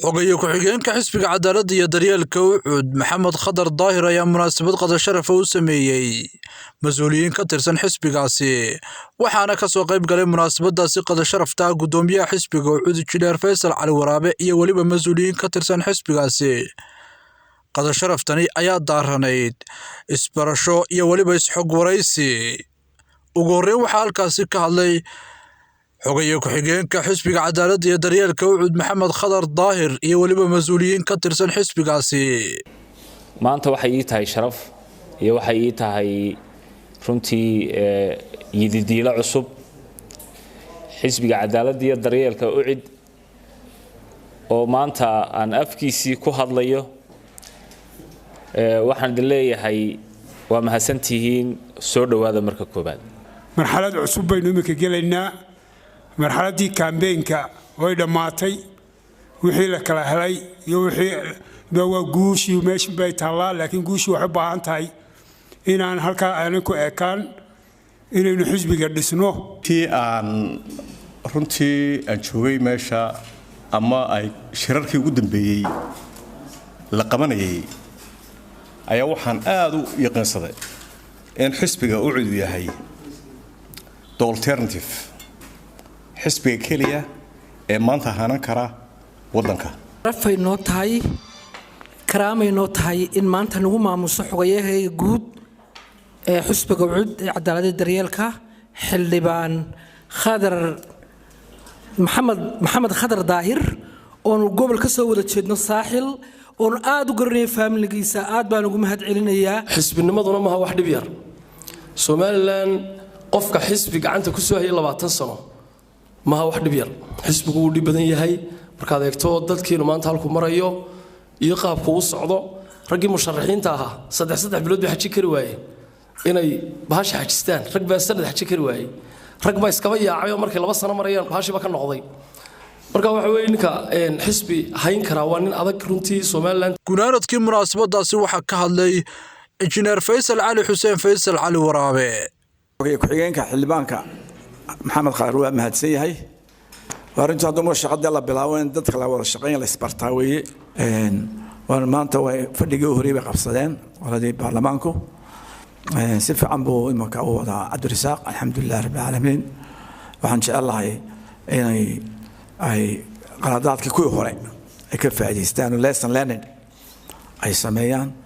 Xogaye ku-xigeenka xisbiga Cadaaladda iyo Daryeelka UCUD Maxamed Khadar Daahir ayaa munaasabad qada sharaf u sameeyay mas'uuliyiin ka tirsan xisbigaasi, waxaana ka soo qayb galay munaasabadaasi qada sharafta gudoomiyaha xisbiga UCUD Injineer Faysal Cali Waraabe iyo weliba mas'uuliyiin ka tirsan xisbigaasi. Qada sharaftani ayaa daaranayd isbarasho iyo weliba is-xog waraysi. Ugu horreyn waxaa halkaasi ka hadlay xogaye ku-xigeenka xisbiga Cadaaladda iyo Daryeelka UCUD Maxamed Khadar Daahir iyo weliba mas'uuliyiin ka tirsan xisbigaasi. Maanta waxay ii tahay sharaf iyo waxay ii tahay runtii yididiilo cusub. Xisbiga Cadaaladda iyo Daryeelka UCID oo maanta aan afkiisii ku hadlayo, waxaan idin leeyahay waa mahadsantihiin, soo dhowaada marka koobaad. Marxalad cusub baynu iminka gelaynaa. Marxaladdii kambeynka way dhammaatay, wixii la kala helay iyo wixii waa guushii meeshin bay taallaa, laakiin guushii waxay u baahan tahay inaan halkaa aanan ku ekaan, inaynu xisbiga dhisno. Tii aan runtii aan joogay meesha ama ay shirarkii ugu dambeeyey la qabanayay ayaa waxaan aada u yaqiinsaday in xisbiga UCID yahay the alternative, xisbiga keliya ee maanta hanan kara waddanka. Sharafay noo tahay, karaamay noo tahay in maanta nagu maamuso xogayahayga guud ee xusbiga UCUD ee Cadaaladda Daryeelka, Xildhibaan Khadar Maxamed, Maxamed Khadar Daahir, oonu gobol ka soo wada jeedno Saaxil, oonu aada u garanaya faamiligiisa. Aad baan ugu mahad celinayaa. Xisbinimaduna maha wax dhib yar. Somalilan qofka xisbi gacanta ku soo hayay 20 sano maha wax dhib yar. Xisbigu wuu dhib badan yahay markaad eegto dadkiinu maanta halku marayo iyo qaabku u socdo. Raggii musharaxiinta ahaa saddex saddex bilood bay xajin kari waayeen inay bahasha xajistaan, rag baa sanad xajin kari waayey, rag baa iskaba yaacay oo markay 2 sano marayaan bahashiiba ka noqday. Marka waxa weeye ninka xisbi hayn karaa waa nin adag runtii Somaliland. Gunaanadkii munaasabadaasi waxaa ka hadlay Injineer Faysal Cali Xuseen, Faysal Cali Waraabe. Ku-xigeenka xildhibaanka Maxamed Khadar waa mahadsan yahay. Waa runtii hadduu shaqada la bilaabo in dadka la wada shaqeyn la isbartaa weeye. Waana maanta way fadhigii u horreeyay bay qabsadeen qoladii baarlamaanku. Si fiican buu imanka u wadaa Cabdirasaaq, alxamdulilah rabbi alcaalamiin. Waxaan jecel lahay inay ay qaladaadkii kuwii hore ay ka faa'iidaystaan oo lesson learning ay sameeyaan.